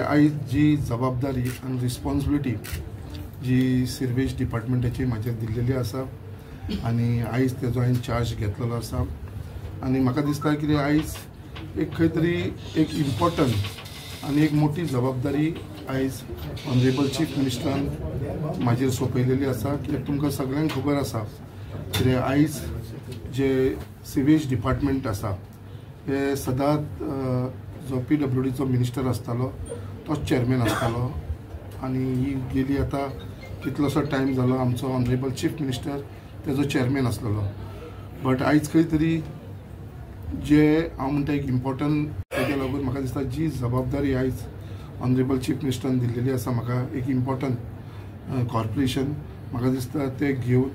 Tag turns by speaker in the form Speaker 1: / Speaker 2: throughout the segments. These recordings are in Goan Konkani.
Speaker 1: आयज जी जबाबदारी आनी रिस्पॉन्सिबिलिटी जी सिर्वेज डिपार्टमेंटाची म्हाजेर दिल्लेली आसा आनी आयज तेजो हांवें चार्ज घेतलेलो आसा आनी म्हाका दिसता कितें आयज एक खंय तरी एक इम्पॉर्टंट आनी एक मोठी जबाबदारी आयज ऑनरेबल चीफ मिनिस्टरान म्हाजेर सोंपयलेली आसा. कित्याक तुमकां सगळ्यांक खबर आसा कितें आयज जे सिवेज डिपार्टमेंट आसा हे सदांच जो PWDचो मिनिस्टर आसतालो तोच चेअरमॅन आसतालो आनी ही गेली आतां कितलोसो टायम जालो आमचो ऑनरेबल चीफ मिनिस्टर तेजो चेअरमॅन आसलेलो. बट आयज खंय तरी जे हांव म्हणटा एक इम्पॉर्टंट तेज्या लागून म्हाका दिसता जी जबाबदारी आयज ऑनरेबल चीफ मिनिस्टरान दिल्लेली आसा म्हाका एक इम्पॉर्टंट कॉर्पोरेशन म्हाका दिसता ते घेवन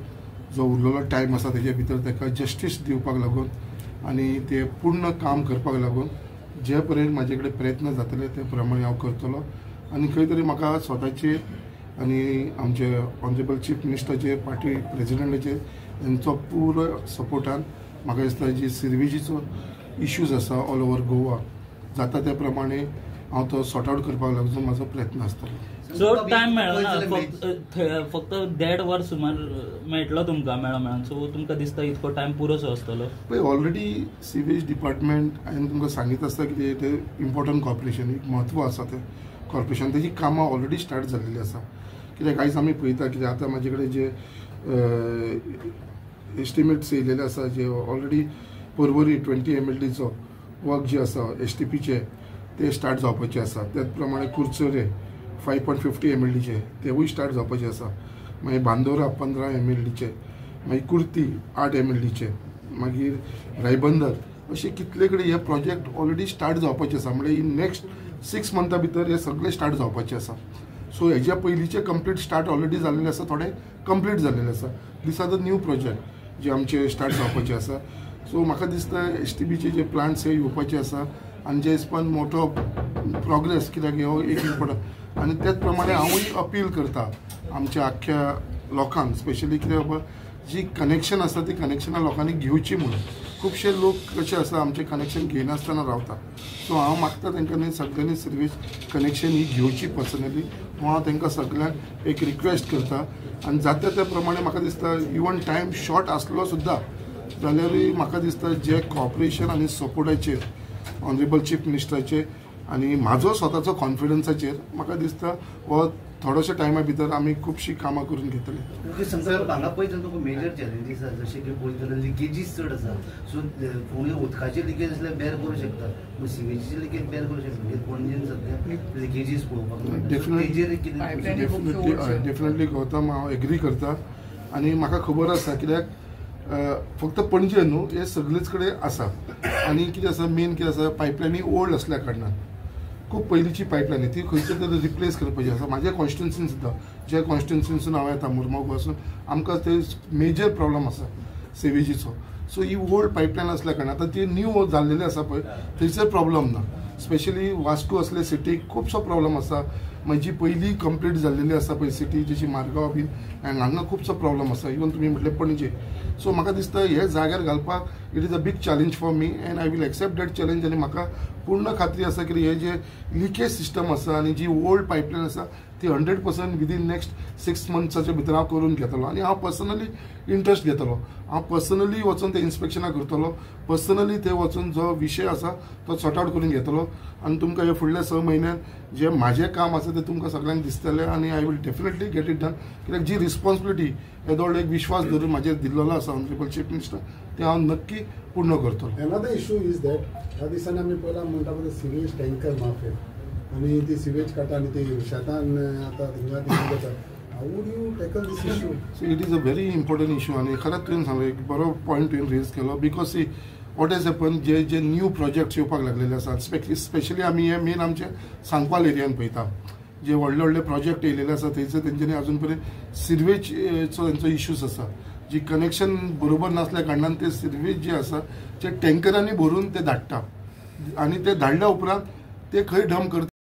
Speaker 1: जो उरलेलो टायम आसा तेजे भितर ताका जस्टीस दिवपाक लागून आनी ते पूर्ण काम करपाक लागून जे पर्यंत म्हाजे कडेन प्रयत्न जातले ते प्रमाणे हांव करतलो. आनी खंय तरी म्हाका स्वताचेर आनी आमचे ऑनरेबल चीफ मिनिस्टराचेर, पार्टी प्रेजिडेंटाचेर तेंचो पुरो सपोर्टान म्हाका दिसता जी सिर्विजीचो इश्यूज आसा ऑल ओवर गोवा जाता त्या प्रमाणे हांव तो सॉर्ट आवट करपाक लागून म्हाजो प्रयत्न आसतलो.
Speaker 2: चड टायम मेळना, फक्त 1.5 वर सुमार मेळटलो तुमकां मेळोन. सो तुमकां दिसता इतको टायम पुरोसो आसतलो?
Speaker 1: पळय, ऑलरेडी सिवेज डिपार्टमेंट हांवें तुमकां सांगीत आसता की तें इम्पॉर्टंट कॉर्पोरेशन, एक म्हत्व आसा तें कॉर्पोरेशन, तेजी कामां ऑलरेडी स्टार्ट जाल्लेली आसा. कित्याक आयज आमी पळयता कित्याक आतां म्हाजे कडेन जे एस्टिमेट्स येयलेले आसा जे ऑलरेडी पर्वरी 20 MLDचो वर्क जे आसा STPचे ते स्टार्ट जावपाचे आसा. त्याच प्रमाणे कुर्चोरे 5.50 MLDचे तेवूय स्टार्ट जावपाचे आसा. मागीर बांदोरा 15 MLDचे, मागीर कुर्ती 8 MLDचे, मागीर रायबंदर, अशे कितले कडेन हे प्रोजेक्ट ऑलरेडी स्टार्ट जावपाचे आसा. म्हणजे इन नेक्स्ट 6 मंथा भितर हे सगळे स्टार्ट जावपाचे आसा. सो हेज्या पयलींचे कंप्लीट स्टार्ट ऑलरेडी जाल्लेले आसा, थोडे कंप्लीट जाल्लेले आसा. These are the new project जे आमचे स्टार्ट जावपाचे आसा. सो म्हाका दिसता STBचे जे प्लांट्स हे येवपाचे आसा आनी जे हिसपान मोठो प्रोग्रेस, कित्याक हो एक इम्पॉर्टंट. आनी त्याच प्रमाणे हांवूय अपील करता आमच्या आख्ख्या लोकांक, स्पेशली कित्याक बाबा जी कनेक्शन आसा ती कनेक्शनां लोकांनी घेवची म्हणून. खुबशे लोक कशे आसा आमचें कनेक्शन घेयनासतना रावता. सो हांव मागता तेंकां न्ही सगळ्यांनी सर्वीस कनेक्शन ही घेवची पर्सनली. हांव तेंकां सगळ्यांक एक रिक्वेस्ट करता आनी जाता त्या प्रमाणे म्हाका दिसता इवन टायम शॉर्ट आसलो सुद्दां जाल्यारूय म्हाका दिसता जे कॉपरेशन आनी सपोर्टाचेर ऑनरेबल चीफ मिनिस्टराचेर आनी म्हाजो स्वताचो कॉन्फिडन्साचेर म्हाका दिसता हो थोडोशा टायमा भितर आमी खुबशीं कामां करून घेतले.
Speaker 3: सर, हांगा पळयत जाल्यार तुका मेजर चॅलेंजीस आसा, जशें की पळयत जाल्यार लिकेजीस चड आसा. सो कोणूय उदकाचे लिकेज आसल्यार बेर करूं शकता, पूण सिवेजीचे लिकेज बेर करूं शकता. पणजेन सद्या लिकेजीस पळोवपाक मेळटा.
Speaker 1: डेफिनेटली गौतम, हांव एग्री करता आनी म्हाका खबर आसा कित्याक फक्त पणजे न्हू हे सगळेच कडेन आसा. आनी कितें आसा मेन कितें आसा, पायपलायनी ओल्ड आसल्या कारणान खूब पयलींची पायपलायन ती खंयचे तरी रिप्लेस करपाची आसा. म्हाज्या कॉन्स्टिट्युन्सीन सुद्दां, ज्या कॉन्स्टिट्युन्सीनसून हांव येता मुरमाव पासून, आमकां ते मेजर प्रॉब्लम आसा सिवेजीचो. सो ही ओल्ड पायपलायन आसल्या कारणान आतां ती न्यू जाल्लेली आसा पळय थंयसर प्रॉब्लम ना. स्पेशली वास्को असले सिटीक खुबसो प्रॉब्लम आसा. म्हणजे पयलीं कंप्लीट जाल्लेली आसा पळय सिटी जशी मारगांव बीन हांगा खुबसो प्रॉब्लम आसा. इवन तुमी म्हटलें पणजे. सो म्हाका दिसता हे जाग्यार घालपाक it is a big challenge for me and I will accept that challenge. आनी म्हाका पूर्ण खात्री आसा की हे जे लिकेज सिस्टम आसा आनी जी ओल्ड पायपलायन आसा ती 100% विदीन नेक्स्ट 6 मंथ्साच्या भितर हांव करून घेतलो. आनी हांव पर्सनली इंट्रस्ट घेतलो, हांव पर्सनली वचून ते इन्स्पेक्शनां करतलो, पर्सनली ते वचून जो विशय आसा तो सॉर्ट आवट करून घेतलो. आनी तुमकां हे फुडल्या 6 म्हयन्यान जे म्हाजें काम आसा तें तुमकां सगळ्यांक दिसतलें आनी I will definitely get it done. कित्याक जी रिस्पॉन्सिबिलिटी येदोळ एक विश्वास धरून म्हाजेर दिल्लो आसा ऑनरेबल चीफ मिनिस्टर, ते हांव नक्की पूर्ण करतलो.
Speaker 4: Another issue is that ह्या दिसांनी आमी पळयलां म्हणटा पळय सिवेज टँकर माफिया आनी ती सिवेज काडटा आनी ती शेतान आतां थिंगा थिंगा जाता. How would you tackle this issue?
Speaker 1: So it is a very important issue आनी खरेंच तुवें सांगलें, एक बरो पॉयंट तुवें रेज केलो. Because see what has happen, J J new projects येवपाक लागलेले आसा, स्पेशली आमी हे मेन आमचे सांकवाल एरियान पळयता, जे व्हडले व्हडले प्रोजेक्ट येयलेले आसा थंयसर तेंच्यांनी अजून पर्यंत सिवेजचो तेंचो इश्यूज आसा. जी कनेक्शन बरोबर नासल्या कारणान ते सिवेज जे आसा ते टँकरांनी भरून ते धाडटा आनी ते धाडल्या उपरांत ते खंय डंप करता.